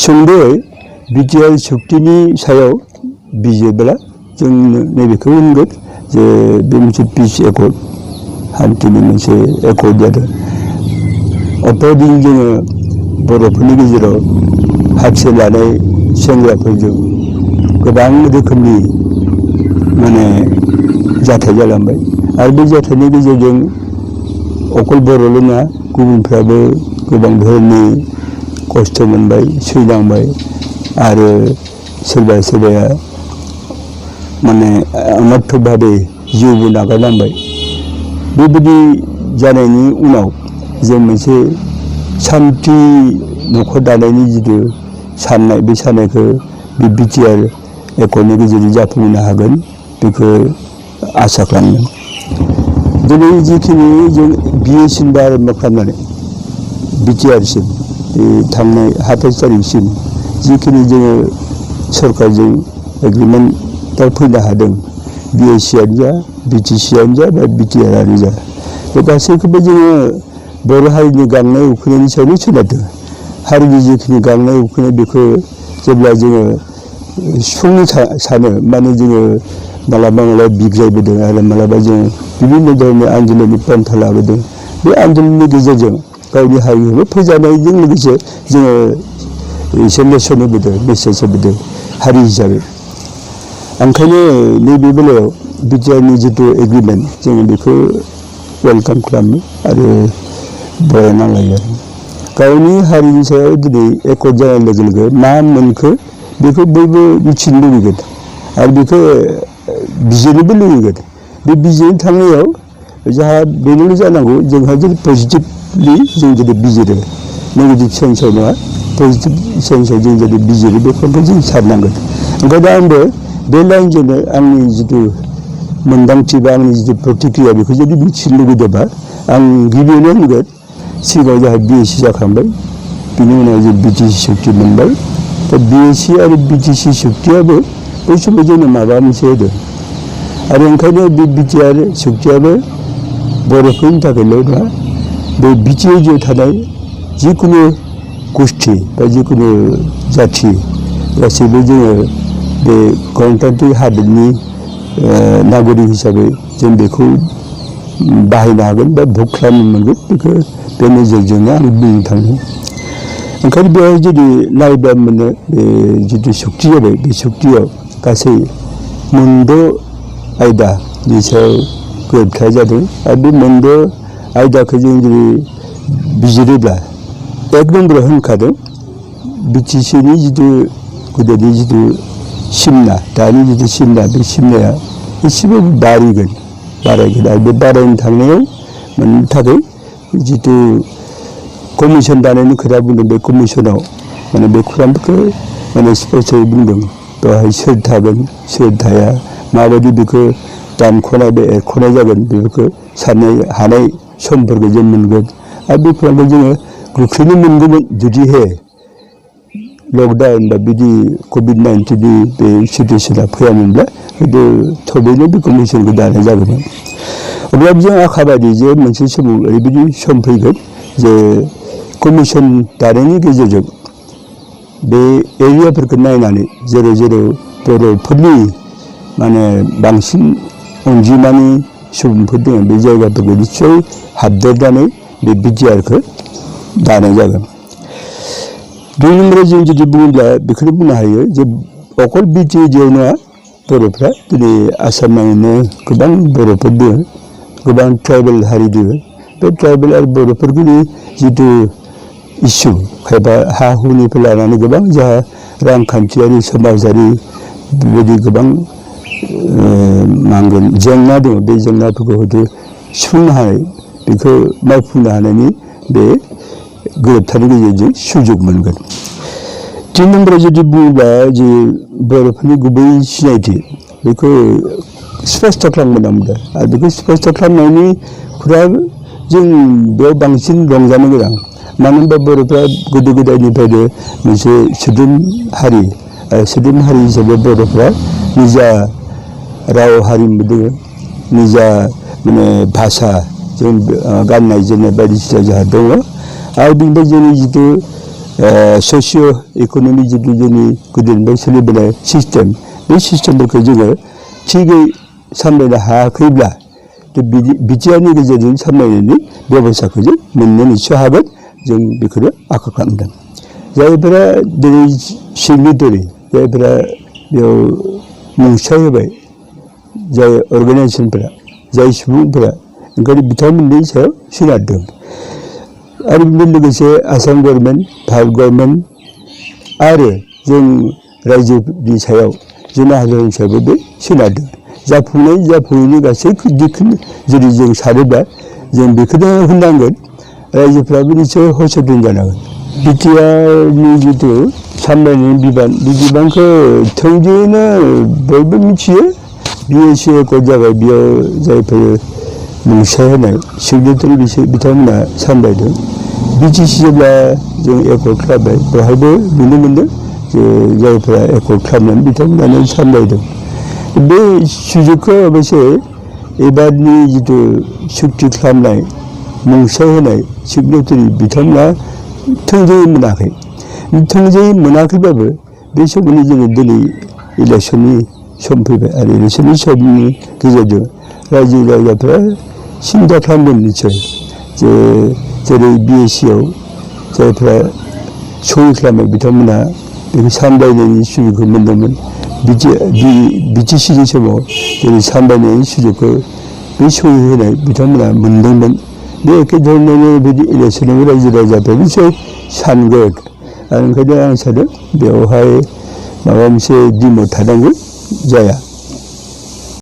सुंद'यै बिटिआर सुक्तिनि सायाव बिजिरब्ला जों नैबेखौ होनगोन जे बे मोनसे पिस एकर्ड हान्थिनि मोनसे एकर्ड जादों। अतदिन जोङो बर'फोरनि गेजेराव हाकसे लानाय सेंग्राफोरजों गोबां रोखोमनि माने जाथाय जालांबाय आरो बे जाथायनि गेजेरजों अकल बर'ल' नङा गुबुनफ्राबो गोबां धरननि खस्थ' मोनबाय सैनांबाय आरो सोरबा सोरबाया माने अनर्थक भाबे जिउबो नागारनांबाय। बेबायदि जानायनि उनाव जों मोनसे सान्थि न'खर दानायनि जिथु साननाय बे साननायखौ बे बिटिआर एकर्डनि गेजेरजों जाफुंहोनो हागोन बेखौ आसा खालामदों। दिनै जिखिनि जों बिएसिम आरम्भ खालामनानै बिटिआरसिम थांनाय 27 तारिखसिम जिखिनि जोङो सरकारजों एग्रिमेन्टआव फैनो हादों बिएसिआनो जा बिटिसिआनो जा बा बिटिआरआनो जा बे गासैखौबो जोङो बर' हारिनि गांनाय उखैनायनि सायावनो सोनारदों। हारिनि जिखिनि गांनाय उखैनाय बेखौ जेब्ला जोङो सुफुंनो सानो माने जोङो मालाबा बिग्रायबोदों आरो मालाबा जोङो बिभिन्न धरननि आन्दलननि पन्था लाबोदों। बे आन्दलननि गेजेरजों गावनि हारिखौबो फोजानायजों लोगोसे जोङो एसे लेसन होबोदों मेसेज होबोदों हारि हिसाबै। ओंखायनो नैबे बेलायाव बिटिआरनि जिथु एग्रिमेन्ट जोङो बेखौ वेलकाम खालामो आरो बरायना लायो। गावनि हारिनि सायाव दिनै एकर्ड जानाय लोगो लोगो मा मोनखो बेखौ बयबो मिथिनो लुबैगोन आरो बेखौ बिजिरनोबो लुबैगोन। बे बिजिरनो थांनायाव जोंहा बेनोल' जानांगौ जोंहा जुदि पजिटिभलि जों जुदि बिजिरो नेगेटिभ सेन्सआव नङा पजिटिभ सेन्सआव जों जुदि बिजिरो बेखौबो जों साननांगोन। ओंखायनो आंबो बे लाइनजोंनो आंनि जिथु मोन्दांथि बा आंनि जिथु प्रतिक्रिया बेखौ जुदि मिथिनो लुबैदोंबा आं गिबियावनो होनगोन सिगाङाव जोंहा बिएसि जाखांबाय बिनि उनाव जों बिटिसि सुक्ति मोनबाय। दा बिएसि आरो बिटिसि सुक्तियाबो बै समाव जोंनो माबा मोनसे होदों आरो ओंखायनो बे बिटिआर सुक्तियाबो बर'फोरनि थाखायल' नङा बे बिटिआरआव थानाय जिखुनु गोष्ठी बा जिखुनु जाथि गासैबो जोङो बे गणतान्त्रिक हादोरनि नागरिक हिसाबै जों बेखौ बाहायनो हागोन बा भट खालामनो मोनगोन बेखौ बे नोजोरजोंनो आं बुंनो थाङो। ओंखायनो बेवहाय जुदि नायबा मोनो बे जिथु सुक्ति जाबाय बे सुक्तियाव गासै 9 आयदानि सायाव गोरोबथाया जादों आरो बे 9 आयदाखौ जों जुदि बिजिरोब्ला 1 नम्बराव होनखादों बिटिसिनि जिथु गोदोनि जिथु सिमना दानि जिथु सिमना बे सिमनाया एसेबाबो बारायगोन आरो बे बारायनो थांनायाव मोननो थाखाय जिथु कमिसन दानायनि खोथा बुंदों बे कमिसनाव माने बे खुरांफोरखौ माने स्पष्टयै बुंदों बेवहाय सोर थागोन सोर थाया माबायदि बेखौ दानख'नाय बे एरख'नाय जागोन बेफोरखौ साननो हानाय समफोरखौ जों मोनगोन आरो बे खुरांखौ जोङो गोख्रैनो मोनगौमोन जुदिहे लकडाउन बा बिदि कभिड-19नि बे सिटुवेसना फैयामोनब्ला हयथ' थाबैनो बे कमिसनखौ दानाय जागौमोन। अब्लाबो जों आखाबादि जे मोनसे समाव ओरैबायदि सम फैगोन जे कमिसन दानायनि गेजेरजों बे एरियाफोरखौ नायनानै जेराव जेराव बर'फोरनि माने बांसिन अनजिमानि सुबुंफोर दङ बे जायगाफोरखौ निस्सय हाबदेरनानै बे बिटिआरखौ दानाय जागोन। 2 नम्बराव जों जुदि बुङोब्ला बेखौनो बुंनो हायो जे अकल बिटिआरआव नङा बर'फ्रा दिनै आसाम नाङैनो गोबां बर'फोर दङ गोबां ट्राइबेल हारि दङ बे ट्राइबेल आरो बर'फोरनि जिथु इसु खायफा हा हुनिफ्राय लानानै गोबां जोंहा रांखान्थियारि समाजारि बेबायदि गोबां मा होनगोन जेंना दङ बे जेंनाफोरखौ हयथ' सुफुंनो हानाय बेखौ मावफुंनो हानायनि बे गोरोबथानि गेजेरजों सुजुग मोनगोन। 3 नम्बराव जुदि बुङोब्ला जे बर'फोरनि गुबै सिनायथि बेखौ स्पष्ट खालामगोन आं आरो बेखौ स्पष्ट खालामनायनि खोथा जों बेयाव बांसिन रंजानो गोनां मानो होनबा बर'फ्रा गोदो गोदायनिफ्रायनो मोनसे सोद्रोम हारि हिसाबै बर'फ्रा निजा राव हारिमु दङ निजा माने भाषा जों गाननाय जोमनाय बायदिसिना जोंहा दङ आरो बेनिफ्राय जोंनि जिथु 소시오 이코노미 지도전이 그들의 설립의 시스템, 이 시스템을 가지고 지금 3년에 하크입니다. 비지안이 그저는 3년에 몇번사 그저 몇년이 수학은 좀 비크를 아까갑니다. 자이브라 늘 실리들이 자이브라 요 뭉쳐여봐요. 자이 오르가나이제이션 브라, 자이 수분 브라, 그리 비타민이 저 신화등. 아리 밀리그세 아산 거면 발 거면 아래 좀 라이즈비 사요. 지나 하던 제법에 신화등. 자 분에 자 보이니 가서 그 디큰 저리 좀 사례다. 좀 비크다 흔한 건 라이즈 프라빈이 저 호셔된잖아. BTR이도 3만원 비반 그 통제는 벌금치에 미에시에 고자가 미어 자이퍼 뭉쳐해내 실리들이 비타민나 3만원 비치 시절라 좀 에코 클럽에 또 할배 믿는데 저 자이퍼 에코 클럽은 비타민나는 3만원 근데 수직과 어서 에바니지도 숙직 클럽나 뭉쳐해내 실리들이 비타민나 통제의 문학회. 통제의 문학회 법을 매셔분이 저들이 일렉션이 손표배, 아니, 일렉션이 손이 그저죠. 라지가 옆에 심각한 분 있죠. 저를 비에시오, 저 옆에 소유클라마 비타민나, 여기 삼바이는 이슈를 그만두면, 미치시리죠 뭐, 여기 삼바이는 이슈를 그, 소유해내 비타민나 문동면, 이렇게 되면 일렉션을 라지가 옆에 산것, 아니, 그냥 사는 묘하의 마음새 니 못하는 거, 자야.